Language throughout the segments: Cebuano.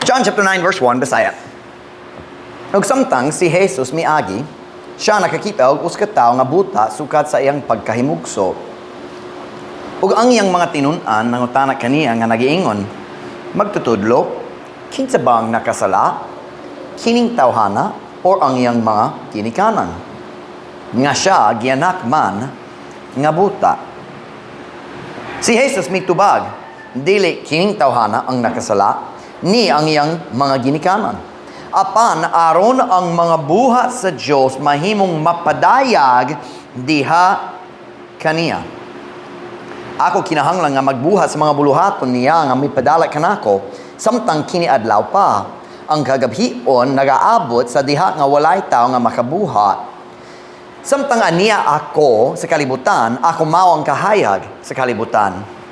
John chapter 9 verse 1, Bisaya. Ug samtang si Jesus miagi, siya nakakita og usa ka tawo nga buta sukad sa iyang pagkahimugso. Ug ang iyang mga tinun-an nangutana kaniya nga nagiingon, "Magtutudlo, kinsa ba ang nakasala? Kining tawhana or ang iyang mga ginikanan? Nga siya gianak man nga buta?" Si Jesus mitubag, "Dili kining tawhana ang nakasala, ni ang iyang mga ginikanan. Apan aron ang mga buhat sa Dios mahimong mapadayag diha kaniya. Ako kinahanglan nga magbuhat sa mga buluhaton niya nga mipadala kanako samtang kini adlaw pa. Ang kagabhion nagaabot sa diha nga walay tawo nga makabuhat. Samtang ania ako sa kalibutan, ako mao ang kahayag sa kalibutan."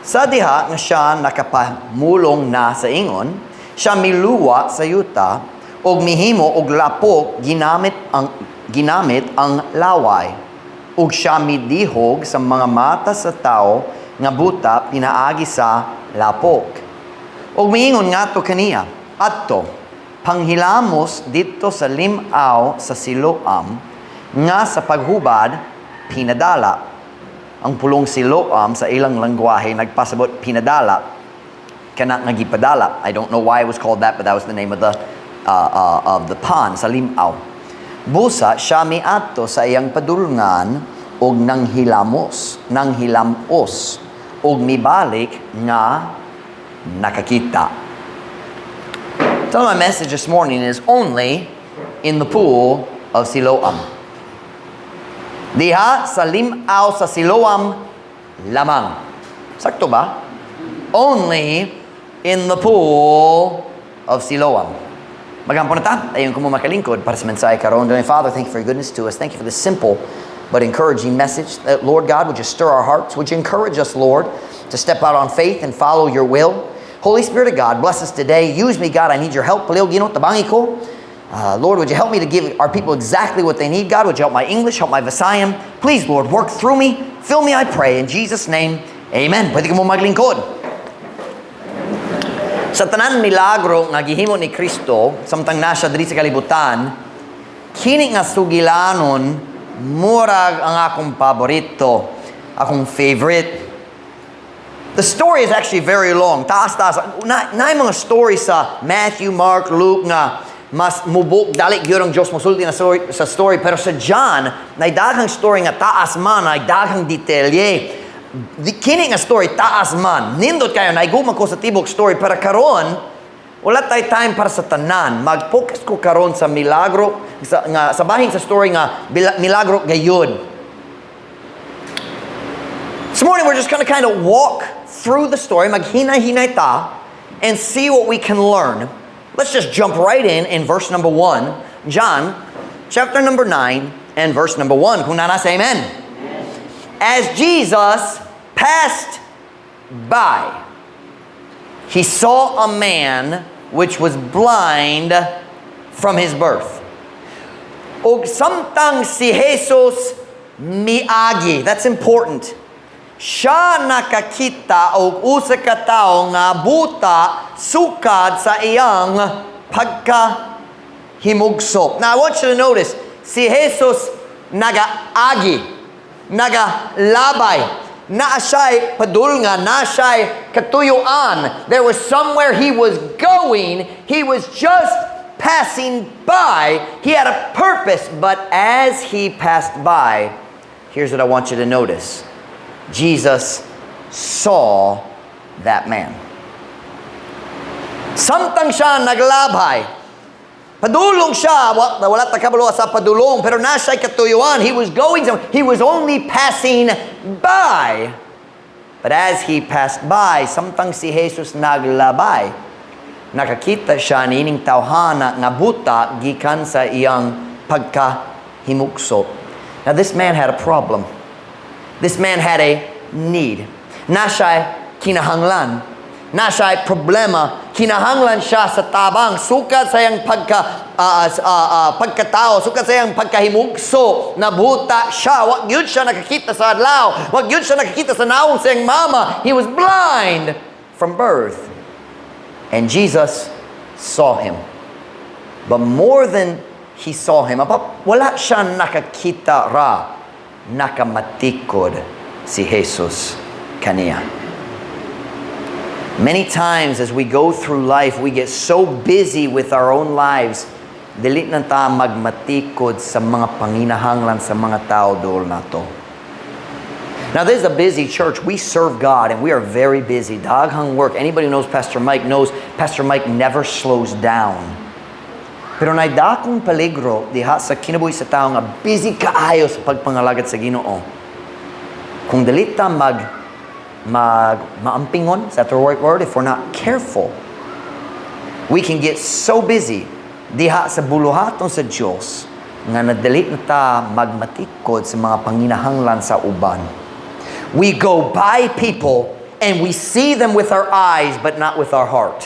Sa diha nga siya nakapamulong na sa ingon, siya miluwa sa yuta og mihimo og lapok ginamit ang laway. Ug siya midihog sa mga mata sa tao nga buta pinaagi sa lapok. Ug miingon ngadto kaniya, "Adto, panghilamos didto sa limaw sa Siloam," nga sa paghubad, "pinadala." Ang pulong Siloam sa ilang lengguwahe nagpasabot "pinadala," kana nga gipadala. I don't know why it was called that, but that was the name of the pond sa limaw. Busa siya miadto sa iyang padulngan og nanghilamos og mibalik nga nakakita. So my message this morning is "Only in the Pool of Siloam." Diha sa limaw sa Siloam lamang. Sakto ba? Only in the Pool of Siloam. Magampo na ta, dayon kamo makalingkod para sa mensahe karon. Dear Father, thank you for your goodness to us. Thank you for this simple but encouraging message. That, Lord God, would you stir our hearts? Would you encourage us, Lord, to step out on faith and follow your will? Holy Spirit of God, bless us today. Use me, God. I need your help. Palihog, Ginoo, tabangi ko. Lord, would you help me to give our people exactly what they need? God, would you help my English, help my Visayan? Please, Lord, work through me. Fill me, I pray. In Jesus' name, amen. Pwede kamo maglingkod. Sa tanan milagro nga gihimo ni Kristo samtang naa siya diri sa kalibutan, kini nga sugilanon murag ang akong paborito, akong favorite. The story is actually very long. Taas taas. Na mga story sa Matthew, Mark, Luke nga mas mubok dali gyud ang Dios mosulti na story, sa story, pero sa John nay daghang story nga taas man, nay daghang detalye. Kini nga story taas man, nindot kayo, naiguma ko sa tibok story, pero karon wala tay time para sa tanan. Mag-focus ko karon sa milagro sa, nga sa bahin sa story nga milagro gayud. This morning we're just going to kind of walk through the story, maghinay-hinay ta, and see what we can learn. Let's just jump right in verse number 1. John chapter number 9 and verse number 1. Kung naa na, say amen. As Jesus passed by, he saw a man which was blind from his birth. Og samtang si Jesus miagi, that's important. Siya nakakita og usa ka tawo nga buta sukad sa iyang pagkahimugso. Now I want you to notice, si Jesus nagaagi, nagalabay, naa siya'y padulngan, naa siya'y katuyuan. There was somewhere he was going. He was just passing by. He had a purpose, but as he passed by, here's what I want you to notice. Jesus saw that man. Samtang siya naglabay, padulong siya, wala ta kabalo sa padulong, pero naa siya'y katuyuan. He was going somewhere. He was only passing by. But as he passed by, samtang si Jesus naglabay, nakakita siya niining tawhana nga buta gikan sa iyang pagkahimugso. Now this man had a problem. This man had a need. Naa siya'y kinahanglan. Naa siya'y problema. Kinahanglan siya sa tabang. Sukad sa iyang pagkatao, sukad sa iyang pagkahimugso, nabuta siya. Wa gyud siya nakakita sa adlaw. Wa gyud siya nakakita sa nawong sa iyang mama. He was blind from birth. And Jesus saw him. But more than he saw him, wala siya nakakita ra, nakamatikod si Jesus kaniya. Many times as we go through life, we get so busy with our own lives, dili na ta magmatikod sa mga panginahanglan sa mga tao duol nato. Now, this is a busy church. We serve God and we are very busy. Daghang work. Anybody who knows Pastor Mike knows Pastor Mike never slows down. Pero naay dakong peligro diha sa kinabuhi sa tao nga busy kaayo sa pagpangalagad sa Ginoo. Kung dili ta mag mag maampingon, is that the right word? If we're not careful, we can get so busy diha sa buluhaton sa Dios nga nadali na ta magmatikod sa mga panginahanglan sa uban. We go by people and we see them with our eyes but not with our heart.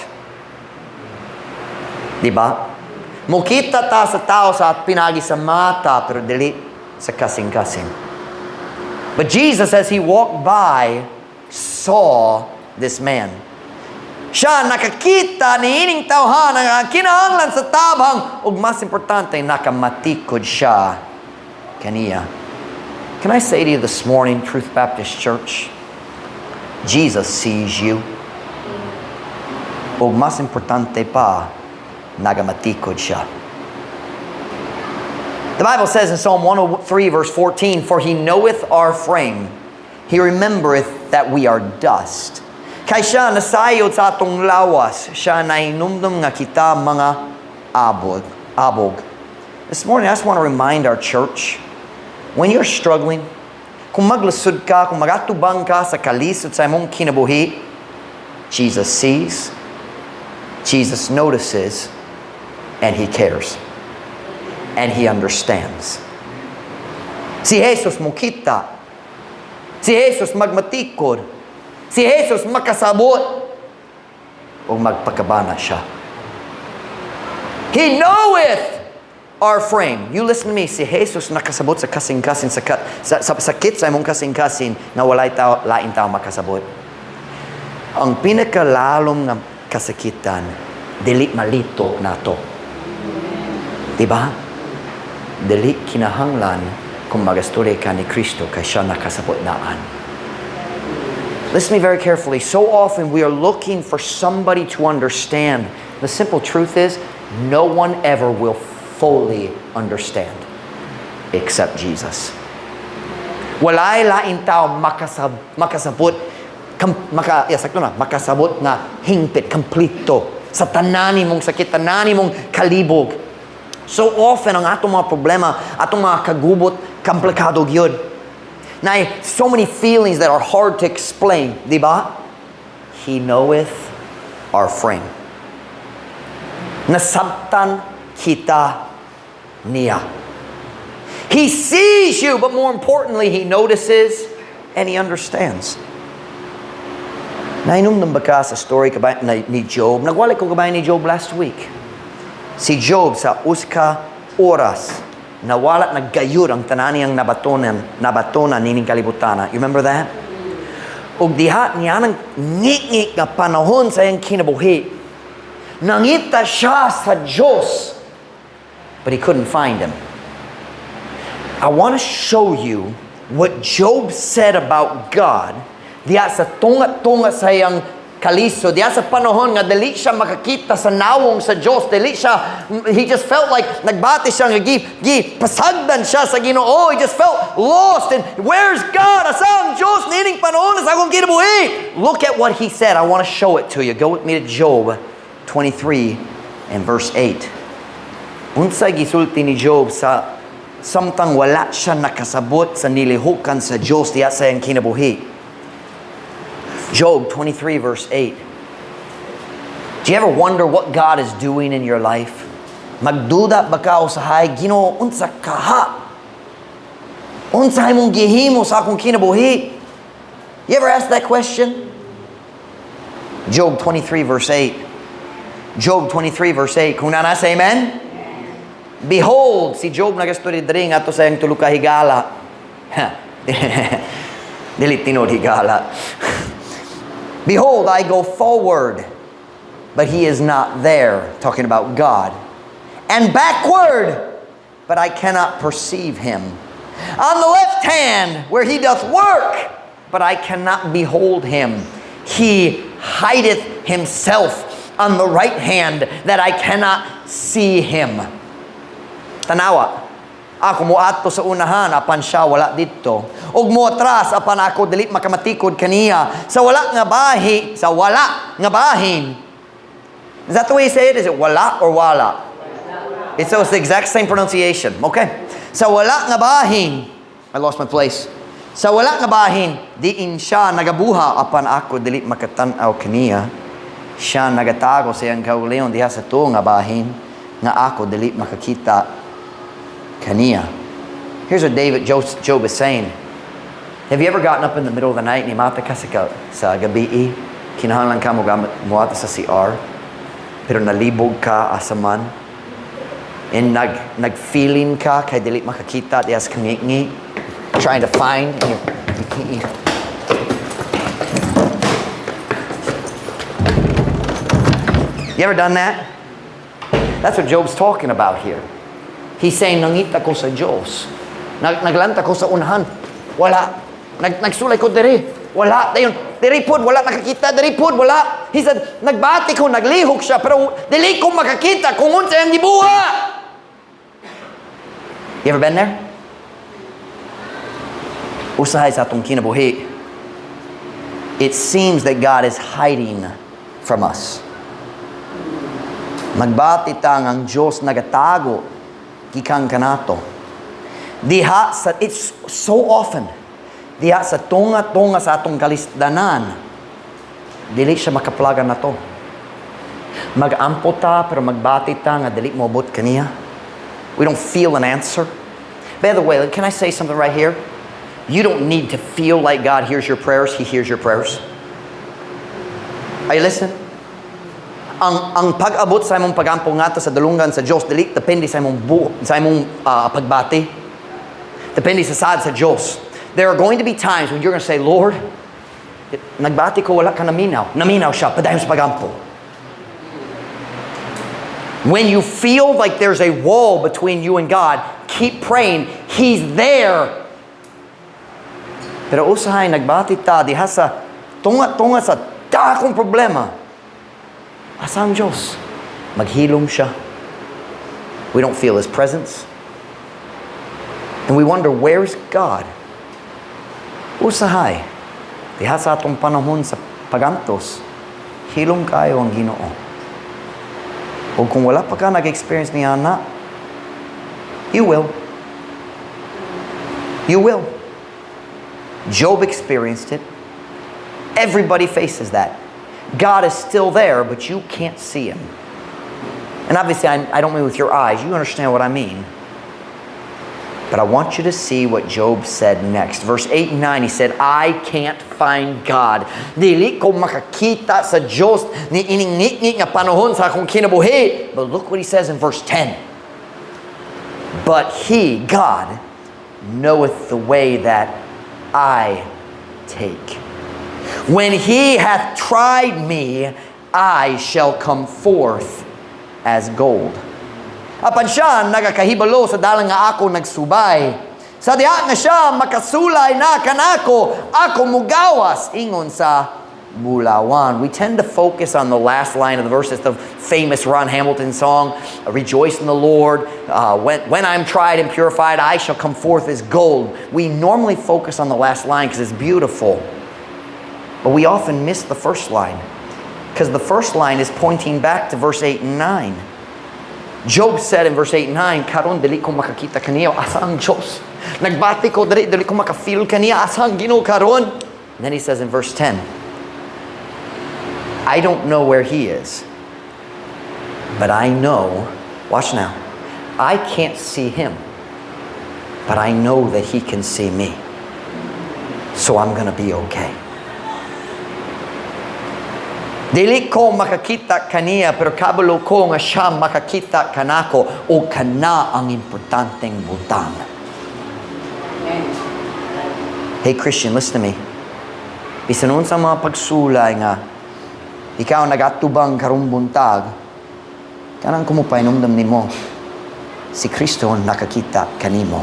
Di ba? Mukita ta sa tao sa pinagi sa mata pero dili sa kasing-kasing. But Jesus, as he walked by, saw this man. Siya nakakita niining tawhana nga kinahanglan sa tabang ug mas importante, nakamatikod siya kaniya. Can I say to you this morning, Truth Baptist Church, Jesus sees you. Ug mas importante pa, nagamatikod siya. The Bible says in Psalm 103 verse 14, "For he knoweth our frame, he remembereth that we are dust." Kay siya nasayod sa atong lawas, siya nahinumdum nga kita mga abog. This morning, I just want to remind our church, when you're struggling, kung maglisod ka, kung magatubang ka sa kalisod sa imong kinabuhi, Jesus sees, Jesus notices, and He cares. And He understands. Si Jesus mukita. Si Jesus magmatikod. Si Jesus makasabot. O magpakabana siya. He knoweth our frame. You listen to me, si Jesus nakasabot sa kasing-kasing sa sakit sa imong kasing-kasing na walay tao, lain tao makasabot. Ang pinakalalom nga kasakitan, dili malito nato. Diba? Dili kinahanglan kung magastorya ka ni Kristo kay siya nakasabot naan. Listen to me very carefully. So often we are looking for somebody to understand. The simple truth is, no one ever will fully understand except Jesus. Walay lain tao makasabot, yeah, sakto na, makasabot na hingpit, kompleto sa tanan mong sakit, tanan mong kalibog. So often ang atong mga problema, atong mga kagubot, komplikado gyud. Na so many feelings that are hard to explain, di ba? He knoweth our frame. Nasabtan kita niya. He sees you, but more importantly, He notices and He understands. Nahinumdum ba ka sa story kabay, na, ni Job? Nagwali ko kabay ni Job last week. Si Job sa usa ka oras, nawala na gayud ang tanan niyang nabatonan nining kalibutana. You remember that? Ug diha niya nang ngit nga panahon sa iyang kinabuhi. Nangita siya sa Diyos, but he couldn't find him. I want to show you what Job said about God diha sa tunga-tunga sa iyang kalisod, diha sa panahon nga dili siya makakita sa nawong sa Dios, dili siya, he just felt like nagbati siya nga gi pasagdan siya sa Ginoo. He just felt lost and where's God? Asa ang Dios niining panahon sa akong kinabuhi? Look at what he said. I want to show it to you. Go with me to Job 23 and verse 8. Unsa gisulti ni Job sa samtang wala siya nakasabot sa nilihukan sa Dios diha sa iyang kinabuhi? Job 23 verse 8. Do you ever wonder what God is doing in your life? Magduda ba ka usahay, "Ginoo, unsa kaha? Unsa imong gihimo sa akong kinabuhi?" You ever ask that question? Job 23 verse 8. Job 23 verse 8. Kung naa na, say amen. Behold, si Job nagastorya diri ngadto sa iyang tulo ka higala. Dili tinuod higala. "Behold, I go forward but he is not there," talking about God. "And backward, but I cannot perceive him. On the left hand, where he doth work, but I cannot behold him. He hideth himself on the right hand, that I cannot see him." Tanawa. Ako moadto sa unahan apan siya wala didto. Ug moatras apan ako dili makamatikod kaniya. Sa wala nga bahi, sa wala nga bahin. Is that the way you say it? Is it "wala" or "wala"? So it's the exact same pronunciation. Okay. Sa wala nga bahin. I lost my place. Sa wala nga bahin, diin siya nagabuha apan ako dili makatan-aw kaniya. Siya nagatago sa iyang kaugalingon diha sa tuo nga bahin nga ako dili makakita kaniya. Here's what Job is saying. Have you ever gotten up in the middle of the night, nimata ka sa gabii, kinahanglan ka mo muadto sa CR, pero nalibog ka asa man, and nag-feeling ka kay dili makakita diha sa kangitngit, trying to find, and you can't. You ever done that? That's what Job's talking about here. He's saying, "Nangita ko sa Diyos. Naglanta ko sa unahan. Wala. Nagsulay ko diri. Wala. Dayon, diri pod, wala nakakita. Diri pod, wala." He said, "Nagbati ko, naglihok siya, pero dili ko makakita kung unsa ang gibuha." You ever been there? Usahay sa atong kinabuhi, it seems that God is hiding from us. Magbati ta nga ang Diyos nagatago gikan kanato. Diha sa, it's so often, diha sa tunga-tunga sa atong kalisdanan, dili siya makaplagan nato. Mag-ampo ta, pero magbati ta nga dili moabot kaniya. We don't feel an answer. By the way, can I say something right here? You don't need to feel like God hears your prayers. He hears your prayers. Are you listening? Ang pag-abot sa imong pagampo ngadto sa dulunggan sa Dios dili depende sa imong pagbati. Depende sa saad sa Dios. There are going to be times when you're going to say, "Lord, nagbati ko, wala ka naminaw." Naminaw siya, padayon sa pagampo. When you feel like there's a wall between you and God, keep praying. He's there. Pero usahay nagbati ta diha sa tunga-tunga sa dakong problema. Asa ang Diyos? Maghilom siya. We don't feel His presence. And we wonder, "Where's God?" Usahay, diha sa atong panahon sa pagantos, hilom kaayo ang Ginoo. O kung wala pa ka nag-experience niya na, you will. You will. Job experienced it. Everybody faces that. God is still there, but you can't see him. And obviously, I don't mean with your eyes. You understand what I mean. But I want you to see what Job said next. Verse 8 and 9, he said, "I can't find God. Dili ko makakita sa Diyos ni ining ngitngit nga panahon sa akong kinabuhi." But look what he says in verse 10. "But he, God, knoweth the way that I take. When he hath tried me, I shall come forth as gold. Apan siya nagakahibalo sa dalan nga ako nagsubay. Sa diha nga siya makasulay na kanako, ako mugawas ingon sa bulawan." We tend to focus on the last line of the verse. It's the famous Ron Hamilton song, "Rejoice in the Lord. When I'm tried and purified, I shall come forth as gold." We normally focus on the last line because it's beautiful. But we often miss the first line because the first line is pointing back to verse 8 and 9. Job said in verse 8 and 9, "Karon dili ko makakita kaniya, asa ang Diyos? Nagbati ko dili, dili ko maka-feel kaniya, asa ang Ginoo karon?" And then he says in verse 10, "I don't know where he is, but I know," watch now, "I can't see him, but I know that he can see me. So I'm going to be okay." Dili ko makakita kaniya, pero kabalo ko nga siya makakita kanako o kana ang importanteng butang. Hey Christian, listen to me. Bisan unsa mga pagsulay nga Ikaw nagatubang karong buntag, kanang kumupahinumdom nimo, si Kristo nakakita kanimo.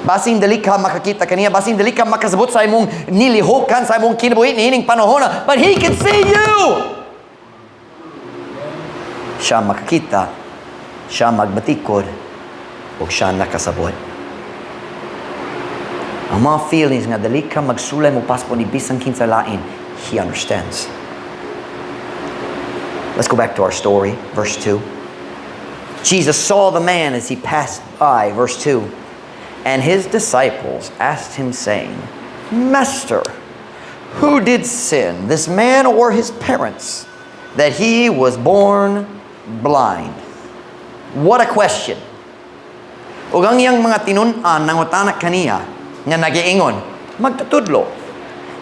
Basin dili ka makakita kaniya, basin dili ka makasabot sa imong nilihokan, sa imong kinabuhi niining panahon, but He can see you! Siya makakita, siya magbatikod, ug siya nakasabot. Ang mga feelings nga dili ka magsulay mo paspo ni bisan kinsa lain, He understands. Let's go back to our story, verse 2. Jesus saw the man as he passed by, verse 2. And his disciples asked him, saying, "Master, who did sin, this man or his parents, that he was born blind?" What a question. Ug ang iyang mga tinun-an nangutana kaniya nga nagiingon, "Magtutudlo,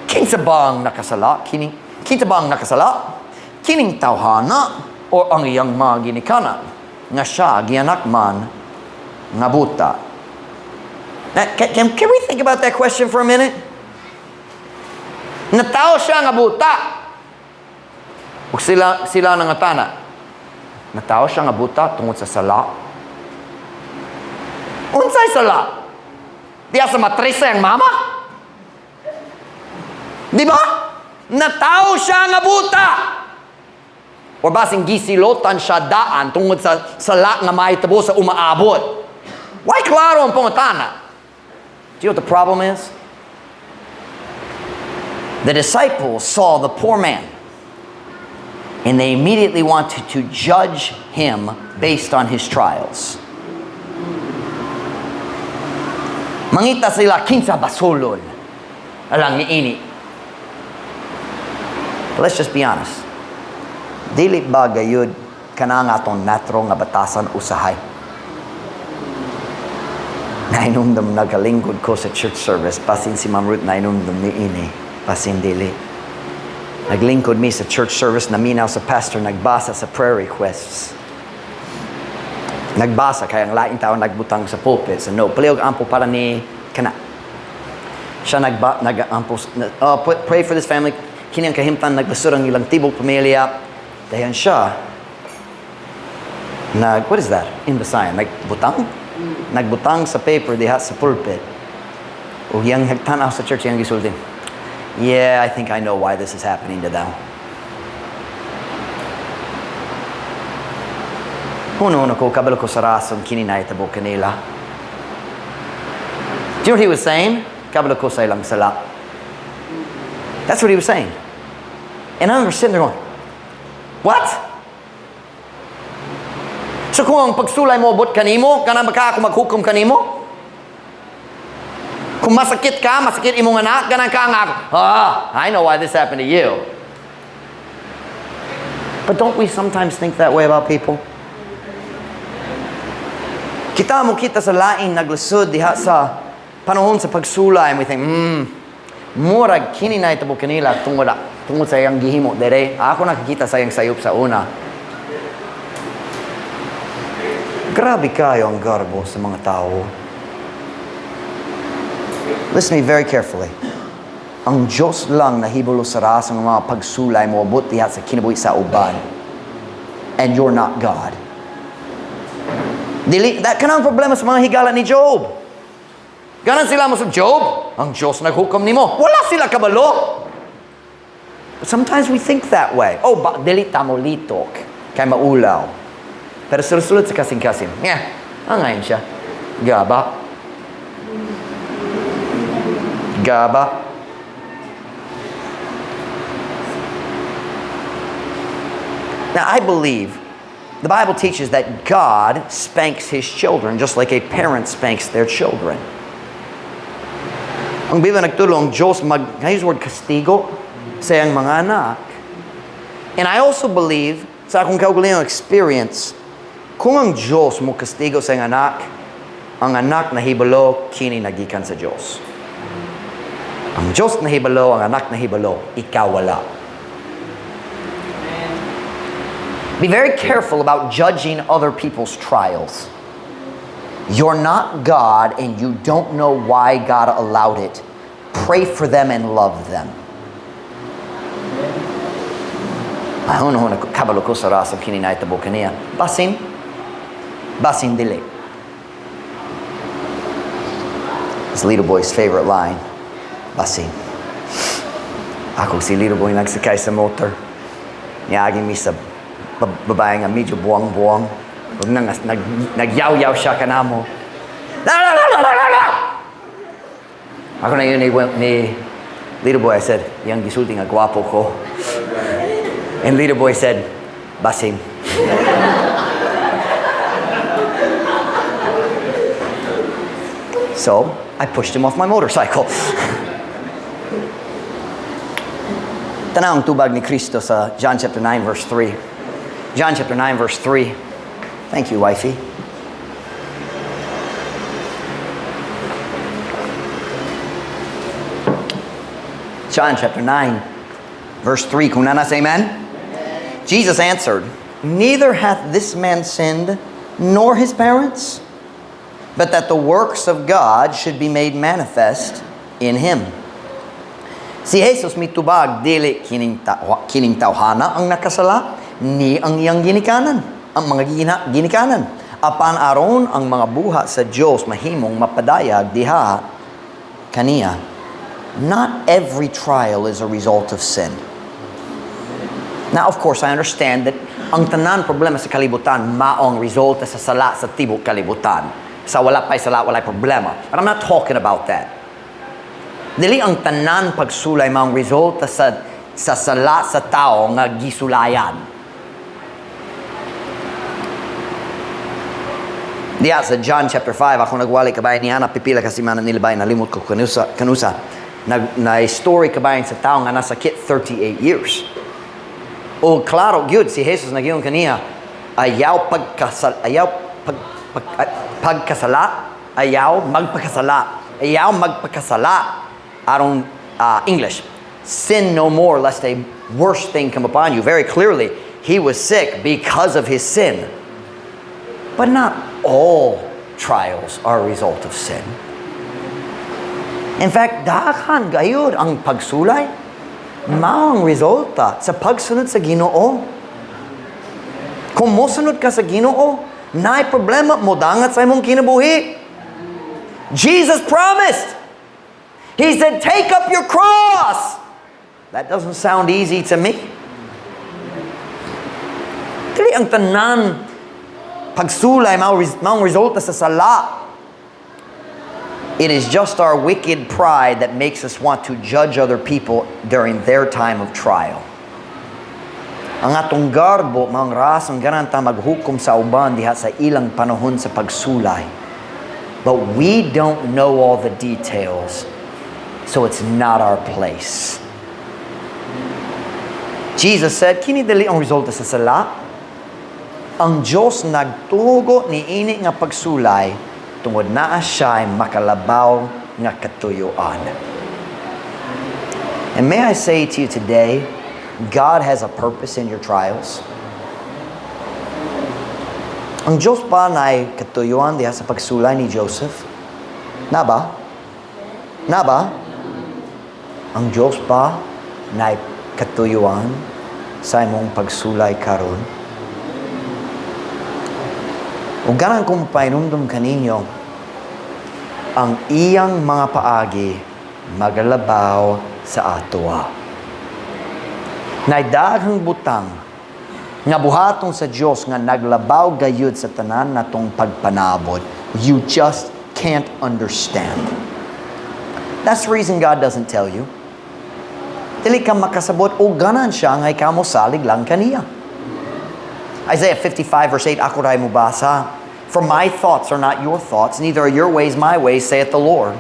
kinsa bang nakasala kini? Kinsa bang nakasala? Kining tawhana o ang iyang mga ginikanan nga siya gianak man nga buta?" Now, can we think about that question for a minute? Natawo siya nga buta. Ug sila nangutana. Natawo siya nga buta tungod sa sala. Unsay sala? Diya sa matrisa ang mama? Di ba? Natawo siya nga buta. Or basin gisilotan siya daan tungod sa sala nga mahitabo sa umaabot. Why klaro ang pangutana? Do you know what the problem is? The disciples saw the poor man and they immediately wanted to judge him based on his trials. Mangita sila kinsa basolon alang niini. But let's just be honest. Dili ba gayud kana nga atong natural nga batasan usahay? Nainumdum nagalingkod ko sa church service, basin si Ma'am Ruth nainumdum ni ini, basin dili. Naglingkod mi sa church service, naminaw sa pastor, nagbasa sa prayer requests. Nagbasa, kaya ang laing tao nagbutang sa pulpit. So no, palihog ampo para ni kana. Siya nag-ampo, oh, pray for this family. Kini ang kahimtang naglisod ang ilang tibok pamilya. Dayon siya, what is that? In Visayan, nagbutang? Nagbutang sa paper diha sa pulpit. O iyang nagtanaw sa church, iyang gisulti, "Yeah, I think I know why this is happening to them." Uno-uno ko, kabalo ko sa rason, kini nahitabo kanila. Do you know what he was saying? Kabalo ko sa ilang sala. That's what he was saying. And I remember sitting there going, "What?" So kung ang pagsulay mo abot kanimo, kanang baka ako maghukom kanimo? Kung masakit ka, masakit imong anak, ganang ka nga ako, "Ah, I know why this happened to you." But don't we sometimes think that way about people? Kita mo kita sa laing naglisod diha sa panahon sa pagsulay, and we think, murag kini na itabo kanila tungod sa iyang gihimo dere. Ako nakakita sa iyang sayop sa una. Grabe kayo ang garbo sa mga tao. Listen to me very carefully. Ang Diyos lang nahibalo sa rasang mga pagsulay mo abot diha sa kinabuhi sa uban. And you're not God. Dili, that kanang problema sa mga higala ni Job. Ganan sila mo sa Job, ang Diyos naghukom nimo. Wala sila kabalo. But sometimes we think that way. Oh, ba, dili ta mo litok kay maulaw. Pero sulod sa kasing-kasing. Yeah, angayin siya. Gaba. Gaba. Now, I believe the Bible teaches that God spanks His children just like a parent spanks their children. Ang Biblia nagtulong, Diyos mag, I use the word kastigo sa iyang mga anak. And I also believe, sa akong kaugalingong experience, kung ang Diyos mo kastigo sa iyang anak, ang anak nahibalo, kini nagikan sa Diyos. Ang Diyos nahibalo, ang anak nahibalo, ikaw wala. Be very careful about judging other people's trials. You're not God and you don't know why God allowed it. Pray for them and love them. Mahunahuna ko, kabalo ko sa rason kini nahitabo kaniya. Basin, basin dili. It's Little Boy's favorite line. Basin. Ako si Little Boy nagsakay sa motor. Niagi mi sa babae nga medyo buwang-buwang. Ug nang nagyaw-yaw siya kanamo. La, la, la, la, la, la, la! Ako na yun ni Little Boy, I said, "Iyang gisulti nga gwapo ko." And Little Boy said, "Basin." So, I pushed him off my motorcycle. Tanaw ang tubag ni Kristo sa John chapter 9 verse 3. John chapter 9 verse 3. Thank you, wifey. John chapter 9 verse 3. Kung naa na, say amen. Jesus answered, "Neither hath this man sinned, nor his parents, but that the works of God should be made manifest in him." Si Jesus mitubag, dili kining tawhana ang nakasala, ni ang iyang ginikanan, ang mga ginikanan. Apan aron ang mga buhat sa Dios mahimong mapadayag diha kaniya. Not every trial is a result of sin. Now, of course, I understand that ang tanan problema sa kalibutan maong resulta sa sala sa tibok kalibutan. Sa wala pa'y sala, wala'y problema. But I'm not talking about that. Dili ang tanan pagsulay maong resulta sa sala sa tao nga gisulayan. Diya sa John chapter 5, ako nagwali kabayan niya, napipila kasi man nilabay, nalimot ko kanusa. Na story kabayan sa tao nga nasakit 38 years. O klaro, gyud si Jesus nagyong kaniya, ayaw pagkasal, ayaw pag, pag, pagkasala, ayaw magpakasala, ayaw magpakasala. Aron English, "Sin no more, lest a worse thing come upon you." Very clearly, he was sick because of his sin. But not all trials are a result of sin. In fact, daghan gayud ang pagsulay maong resulta sa pagsunod sa Ginoo. Kung mosunod ka sa Ginoo, naay problema mo dangat sa imong kinabuhi. Jesus promised. He said, "Take up your cross." That doesn't sound easy to me. Dili ang tanan pagsulay maong resulta sa sala. It is just our wicked pride that makes us want to judge other people during their time of trial. Ang atong garbo, maong rason ganahan ta maghukom sa uban diha sa ilang panahon sa pagsulay. But we don't know all the details, so it's not our place. Jesus said, kini dili ang resulta sa sala. Ang Diyos nagtugo ni ini nga pagsulay tungod naa siya'y makalabaw nga katuyuan. And may I say to you today, God has a purpose in your trials. Ang Diyos ba na katuyuan diha sa pagsulay ni Joseph? Na ba? Na ba? Ang Diyos ba na katuyuan sa imong pagsulay karon? Ug ganahan kong painumdum kaninyo, ang iyang mga paagi magalabaw sa atoa. Naay daghang butang nga buhaton sa Dios nga naglabaw gayud sa tanan natong pagpanabot. You just can't understand. That's the reason God doesn't tell you. Dili ka makasabot o ganahan siya nga ikaw mosalig lang kaniya. Isaiah 55 verse 8, ako ray mobasa. "For my thoughts are not your thoughts, neither are your ways my ways, saith the Lord.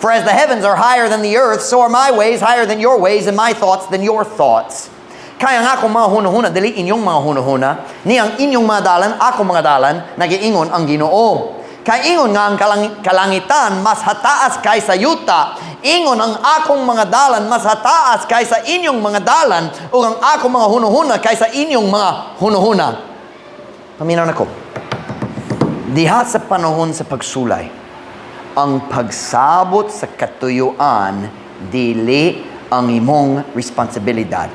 For as the heavens are higher than the earth, so are my ways higher than your ways, and my thoughts than your thoughts." Kaya ang akong mga hunahuna, dili inyong mga hunahuna, ni ang inyong mga dalan, akong mga dalan, nagiingon ang Ginoo. Kay ingon nga ang kalangitan mas hataas kaysa yuta, ingon ang akong mga dalan mas hataas kaysa inyong mga dalan, ug ang akong mga hunahuna kaysa inyong mga hunahuna. Paminaw nako. Diha sa panahon sa pagsulay, ang pagsabot sa katuyuan dili ang imong responsibilidad.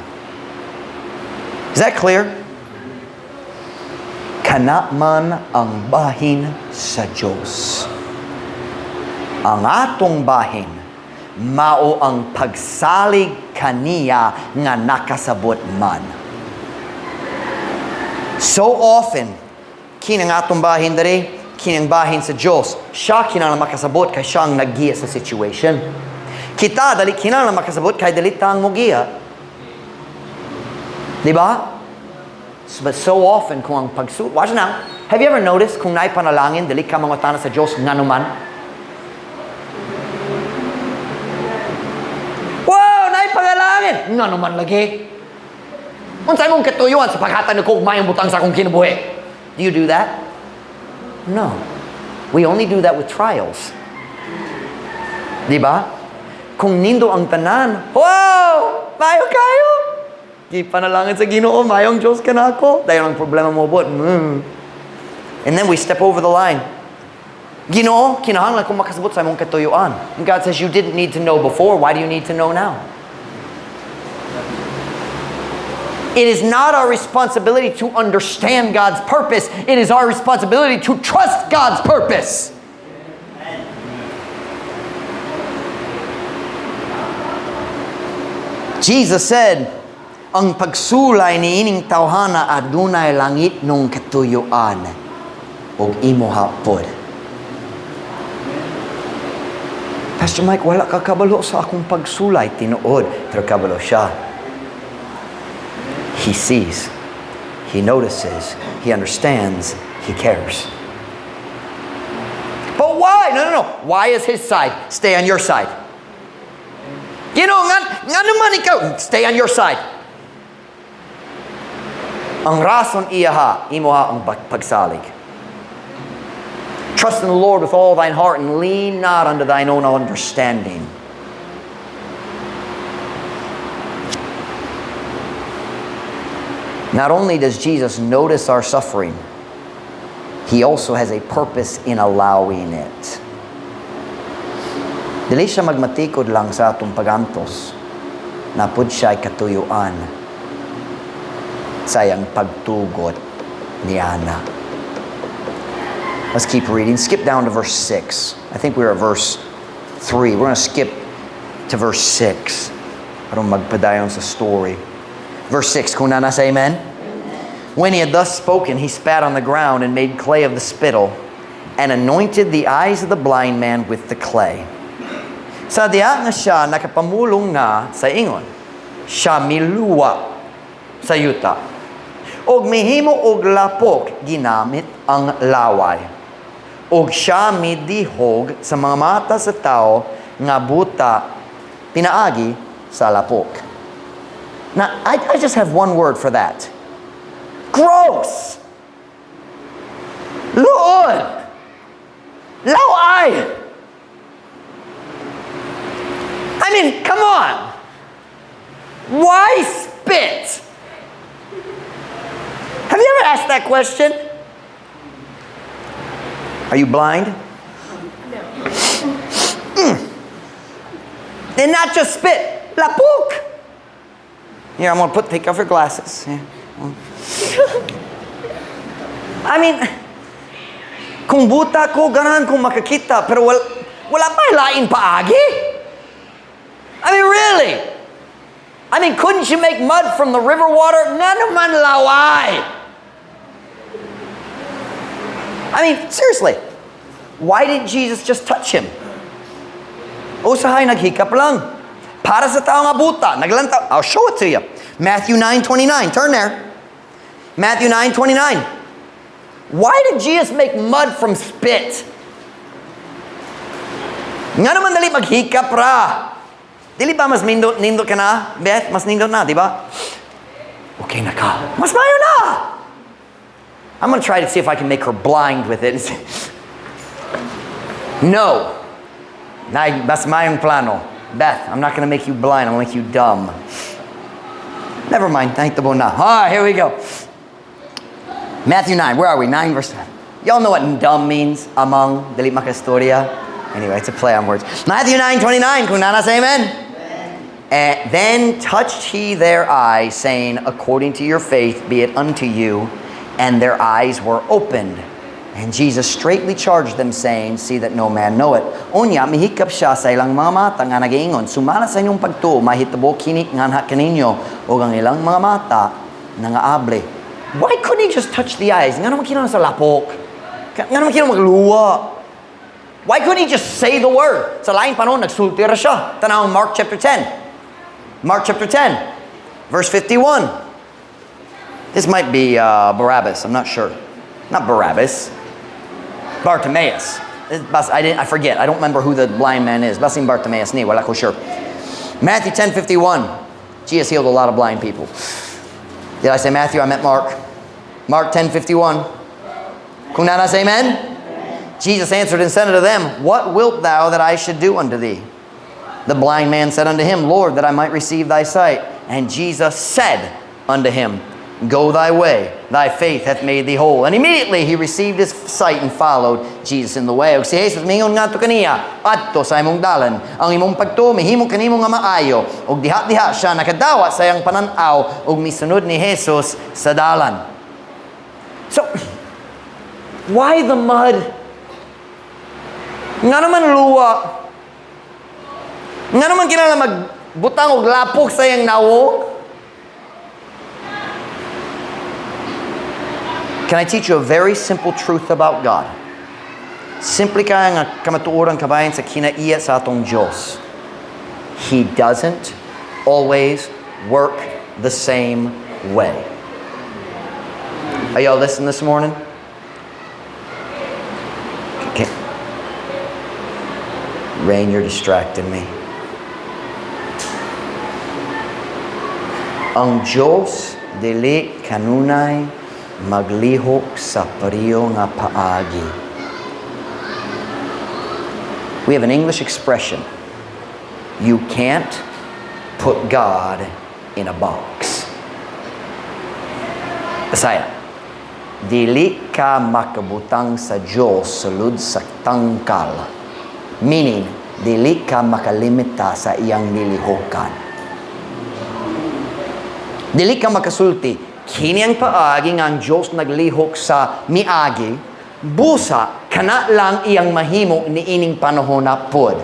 Is that clear? Kana man ang bahin sa Diyos. Ang atong bahin, mao ang pagsalig kaniya nga nakasabot man. So often, kinang atong bahin diri, kinang bahin sa Diyos, siya kinahanglan makasabot kay siya ang naggiya sa situation. Kita dali kinahanglan makasabot kay dili ta ang mogiya. Di ba? But so often kung ang pagsu... Watch now. Have you ever noticed kung naay panalangin, dili ka mangutana sa Diyos nganuman? Wow! Naay panalangin! Nganuman lagi? Unsay mong katuyuan sa paghatag nako og maayong butang sa akong kinabuhi? Do you do that? No. We only do that with trials. Di ba? Kung nindot ang tanan, wow! Maayo kaayo! Gipanalangin sa Ginoo, maayong Diyos kanako. Dayon ang problema moabot. And then we step over the line. Ginoo, kinahanglan kong makasabot sa imong katuyuan. And God says, "You didn't need to know before. Why do you need to know now?" It is not our responsibility to understand God's purpose. It is our responsibility to trust God's purpose. Jesus said, "Ang pagsulay ni ining tawhana adunay langitnong katuyuan og imoha pod." "Pastor Mike, wala ka kabalo sa akong pagsulay." Tinuod, pero kabalo siya. He sees, he notices, he understands, he cares. But why? No. Why is his side? Stay on your side. Nga naman ikaw, stay on your side. Ang rason iyaha, imoha ang pagsalig. Trust in the Lord with all thine heart and lean not unto thine own understanding. Not only does Jesus notice our suffering, he also has a purpose in allowing it. Dili siya magmatikod lang sa atong pagantos. Naa pod siya'y katuyuan sa iyang pagtugot niana. Let's keep reading. Skip down to verse 6. I think we were at verse 3. We're going to skip to verse 6. Aron magpadayon sa story. Verse 6, kung naa na, say amen. When he had thus spoken, he spat on the ground and made clay of the spittle and anointed the eyes of the blind man with the clay. Sa diha nga siya nakapamulong na sa ingon, siya miluwa sa yuta. Og mihimo og lapok ginamit ang laway. Og siya midihog sa mga mata sa tao nga buta pinaagi sa lapok. Now, I just have one word for that. Gross! Luod! Laway! I mean, come on! Why spit? Have you ever asked that question? Are you blind? No. And not just spit, lapok. Here, I'm going to take off your glasses. Yeah. I mean, kung buta ko, ganahan kong makakita, pero wala pa lain paagi? I mean, really? I mean, couldn't you make mud from the river water? Nga naman laway. I mean, seriously, why didn't Jesus just touch him? Usahay naghikap lang. Para sa tao nga buta, naglantaw. I'll show it to you. Matthew 9:29. Turn there. Matthew 9:29. Why did Jesus make mud from spit? Nga naman dali maghikap ra. Dili ba mas nindot ka na, Beth? Mas nindot na, di ba? Okay na ka. Mas mayo na! I'm going to try to see if I can make her blind with it. No. Na, mas mayong plano. Beth, I'm not going to make you blind. I'm going to make you dumb. Never mind. Nahitabo na. All right, here we go. Matthew 9. Where are we? 9 verse 9. Y'all know what dumb means? Among. Dili makastorya. Anyway, it's a play on words. Matthew 9:29. Kung naa na, say amen. And then touched he their eyes, saying, "According to your faith be it unto you." And their eyes were opened. And Jesus straitly charged them, saying, "See that no man know it." Unya, mihikap siya sa ilang mga mata nga nagaingon, "Sumala sa inyong pagtuo, mahitabo kini nganha kaninyo," ug ang ilang mga mata nangaabli. Why couldn't he just touch the eyes? Ngano man kinahanglan sa lapok? Ngano man kinahanglan magluwa? Why couldn't he just say the word? Sa laing panahon, nagsulti ra siya. Tanawang Mark chapter 10. Mark chapter 10, verse 51. This might be Barabbas, I'm not sure. Not Barabbas. Bartimaeus. I didn't, I forget. I don't remember who the blind man is. Basin Bartimaeus ni, wala ko sure. Matthew 10:51. Jesus healed a lot of blind people. Did I say Matthew? I meant Mark. Mark 10:51. Kung naa na, say amen? Jesus answered and said unto them, "What wilt thou that I should do unto thee?" The blind man said unto him, "Lord, that I might receive thy sight." And Jesus said unto him, "Go thy way, thy faith hath made thee whole." And immediately he received his sight and followed Jesus in the way. Ug si Jesus mingon ngadto kaniya, "Adto sa imong dalan. Ang imong pagtuo mihimo kanimo nga maayo." Ug diha-diha siya nakadawat sa iyang panan-aw ug misunod ni Jesus sa dalan. So, why the mud? Ngano man luwa? Ngano man kinahanglan magbutang og lapok sa iyang nawong? Can I teach you a very simple truth about God? Simple kaayo nga kamatuoran kabahin sa kinaiya sa atong Diyos. He doesn't always work the same way. Are y'all listening this morning? Okay. Rain, you're distracting me. Ang Diyos dili kanunay maglihok sa pareho nga paagi. We have an English expression. You can't put God in a box. Bisaya. Dili ka makabutang sa Diyos sulod sa tangkal. Meaning, dili ka makalimita sa iyang nilihokan. Dili ka makasulti, kini ang paagi nga ang Diyos naglihok sa miagi, busa, kana lang iyang mahimo niining panahon na pod.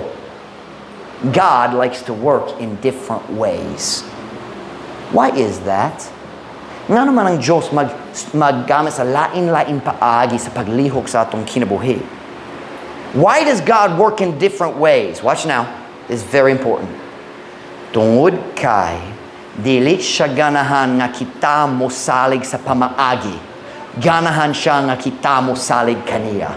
God likes to work in different ways. Why is that? Ngano man ang Diyos maggamit sa lain-lain paagi sa paglihok sa atong kinabuhi? Why does God work in different ways? Watch now. This is very important. Tungod kay dili siya ganahan nga kita mosalig sa pamaagi. Ganahan siya nga kita mosalig kaniya.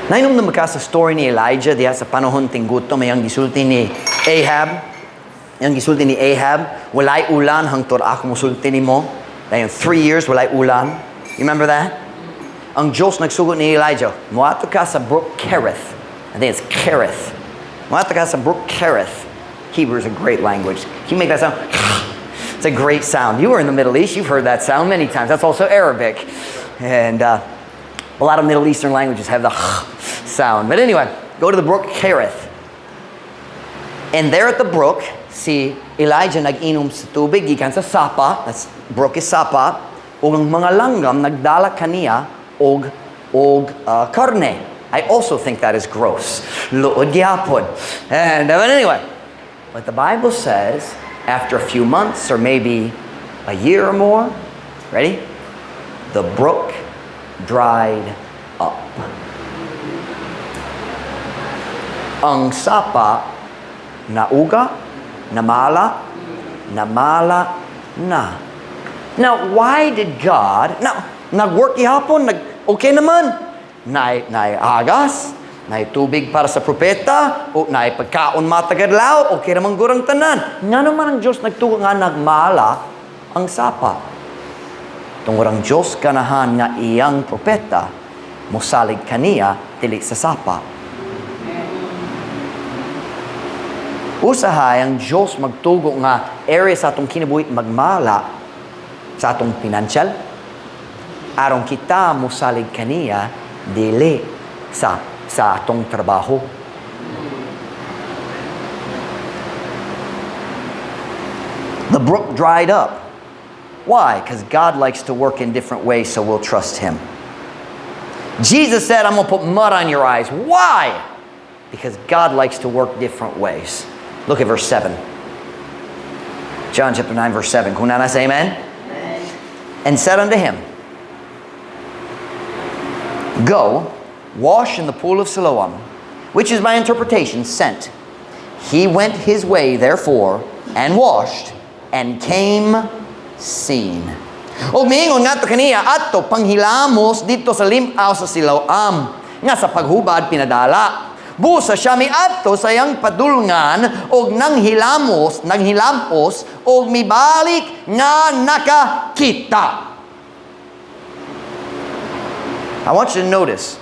Nainom ka sa story ni Elijah diha sa panahon tinggutom, iyang gisulti ni Ahab. Iyang gisulti ni Ahab, "Walay ulan hangtod ako musulti nimo." Dayon 3 years walay ulan. You remember that? Ang Diyos nagsugot ni Elijah, "Muadto ka sa Brook Kerith." I think it's Kerith. Muadto ka sa Brook Kerith. Hebrew is a great language. Can you make that sound? It's a great sound. You were in the Middle East. You've heard that sound many times. That's also Arabic. And a lot of Middle Eastern languages have the sound. But anyway, go to the Brook Kerith. And there at the brook, si Elijah nag-inom sa tubig, gikan sa sapa, that's brook is sapa, ug ang mga langgam nagdala kaniya og karne. I also think that is gross. Luod gyapon. And but anyway, but the Bible says after a few months or maybe a year or more, ready? The brook dried up. Ang sapa nauga, namala, namala na. Now, why did God, now, nag-work gihapon, nag, okay naman. Naay agas, naay tubig para sa propeta, o naay pagkaon matag adlaw, okay naman gud ang tanan. Ngano man ang Diyos nagtugot nga nagmala ang sapa? Tungod ang Diyos ganahan nga iyang propeta, mosalig kaniya dili sa sapa. Usahay ang Diyos magtugo nga area sa atong kinabuhi magmala sa atong pinansyal, aron kita mosalig kaniya dili sa atong trabaho. The brook dried up. Why? Because God likes to work in different ways, so we'll trust Him. Jesus said, "I'm going to put mud on your eyes." Why? Because God likes to work different ways. Look at verse 7. John chapter 9, verse 7. Kung naa na, say amen. Amen. And said unto him, "Go, wash in the pool of Siloam," which is by interpretation "sent." He went his way, therefore, and washed, and came seeing. Og miingon ngadto kaniya, "Adto panghilamos didto sa lim-aw sa Siloam," nga sa paghubad "pinadala." Busa siya miadto sa iyang padulngan og nanghilamos, nanghilamos og mibalik nga nakakita. I want you to notice,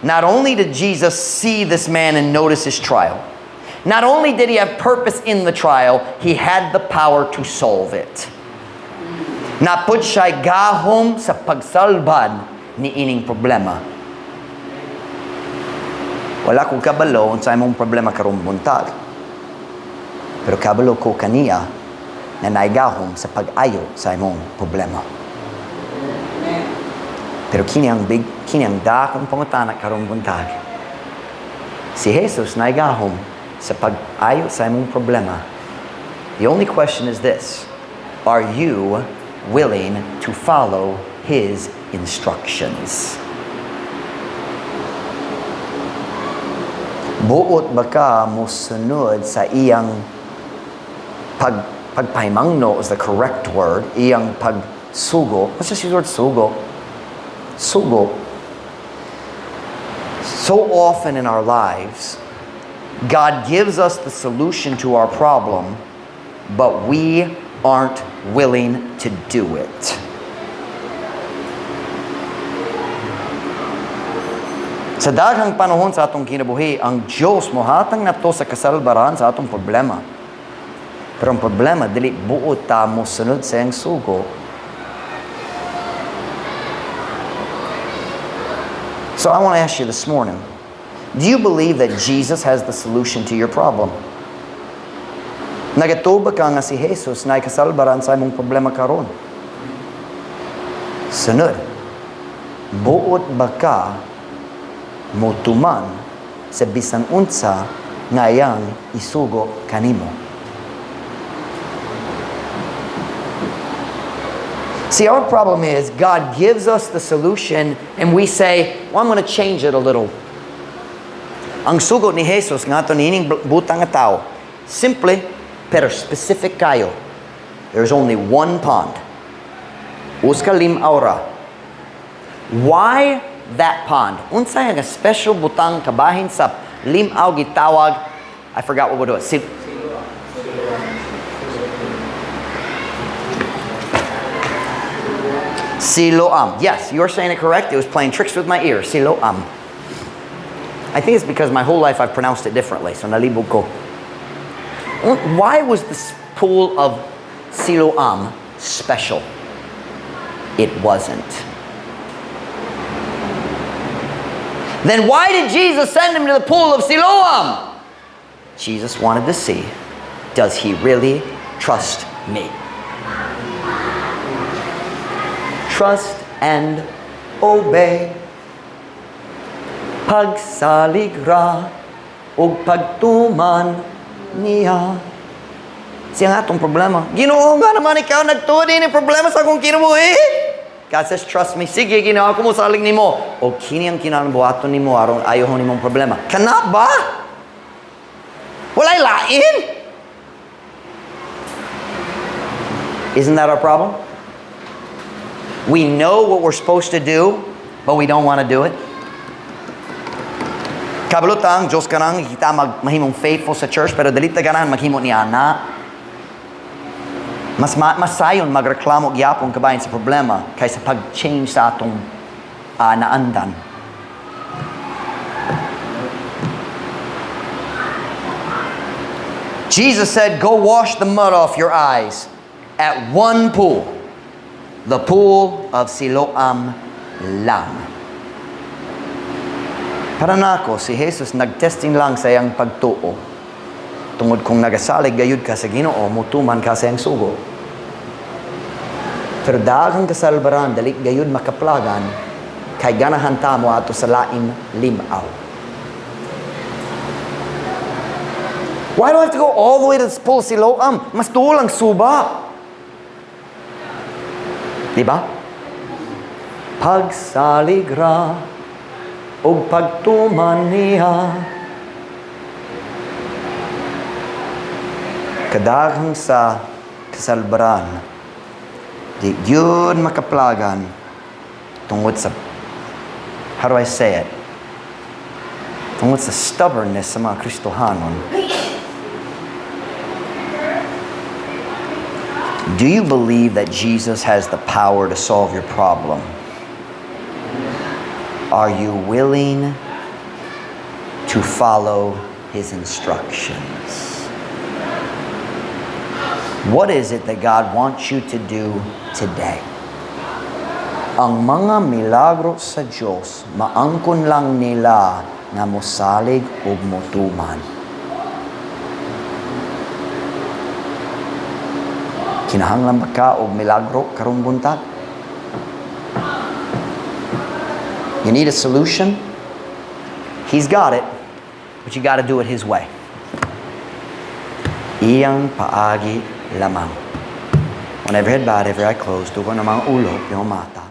not only did Jesus see this man and notice his trial, not only did he have purpose in the trial, he had the power to solve it. Naa pod siya gahom sa pagsalbad ni ining problema. Wala ko kabalo sa imong problema karong buntag. Pero kabalo ko kaniya na naay gahom sa pag-ayo sa imong problema. Pero kini ang dakong pangutana karong buntag. Si Jesus naay gahom sa pag-ayo sa imong problema. The only question is this: are you willing to follow His instructions? Buot ba ka mosunod sa iyang pagpahimangno is the correct word, iyang pagsugo. Let's just use the word "sugo." Sugo. So often in our lives, God gives us the solution to our problem, but we aren't willing to do it. Sa daghang panahon sa atong kinabuhi, ang Diyos mohatag nato sa kasalbaran sa atong problema. Pero ang problema, dili buot ta mosunod sa iyang sugo. So I want to ask you this morning, do you believe that Jesus has the solution to your problem? Nagatuo ba ka nga si Jesus naay kasalbaran sa imong problema karon? Sunod, buot ba ka motuman sa bisan unsa nga iyang isugo kanimo? See, our problem is God gives us the solution and we say, "Well, I'm going to change it a little." Ang sugo ni Jesus ngadto niining butang nga tao, simple pero specific kayo. There's only one pond. Usa ka lim-aw ra. Why that pond? Unsay nga special butang kabahin sa lim-aw gitawag? I forgot what we'll do it. Siloam. Yes, you're saying it correct. It was playing tricks with my ear. Siloam. I think it's because my whole life I've pronounced it differently, so nalibog ko. Why was this pool of Siloam special? It wasn't. Then why did Jesus send him to the pool of Siloam? Jesus wanted to see, does he really trust me? Trust and obey. Pagsalig ra ug pagtuman niya. Siya nga atong problema. "Ginoo, nga naman ikaw nagtuo ni problema sa akong kinabuhi." God says, "Trust me." "Sige, Ginoo, ako mosalig nimo. O kini ang kinahanglan buhaton nimo aron ayohon nimong problema." Kana ba? Walay lain? Isn't that our problem? We know what we're supposed to do, but we don't want to do it. Kabalo ta ang Diyos kanang kita mahimong faithful sa church, pero dili ta ganahan maghimo ni ana. Mas sayon magreklamo gyapon kabahin sa problema kaysa pag-change sa atong naandan. Jesus said, "Go wash the mud off your eyes at one pool, the pool of Siloam lang." Para nako, si Jesus nagtesting lang sa iyang pagtuo. Tungod kung nagasalig gayud ka sa Ginoo, mutuman ka sa iyang sugo. Pero daghang kasalbaran, dali gayud makaplagan, kay ganahan ta mo ato sa lain limaw. Why do I have to go all the way to the Pool Siloam? Mas duol ang suba. Di ba? Pagsalig ra og pagtuman niya. Kadaghang sa kasalbaran, di gyud makaplagan tungod sa, how do I say it? Tungod sa stubbornness sa mga Kristohanon. Do you believe that Jesus has the power to solve your problem? Are you willing to follow His instructions? What is it that God wants you to do today? Ang mga milagro sa Diyos, maangkon lang nila nga mosalig ug motuman. Kinahanglan ba ka og milagro karong buntag? You need a solution? He's got it, but you got to do it His way. Iyang paagi lamang. On every head bowed, every eye closed, dugo ng mga ulo, yung mata.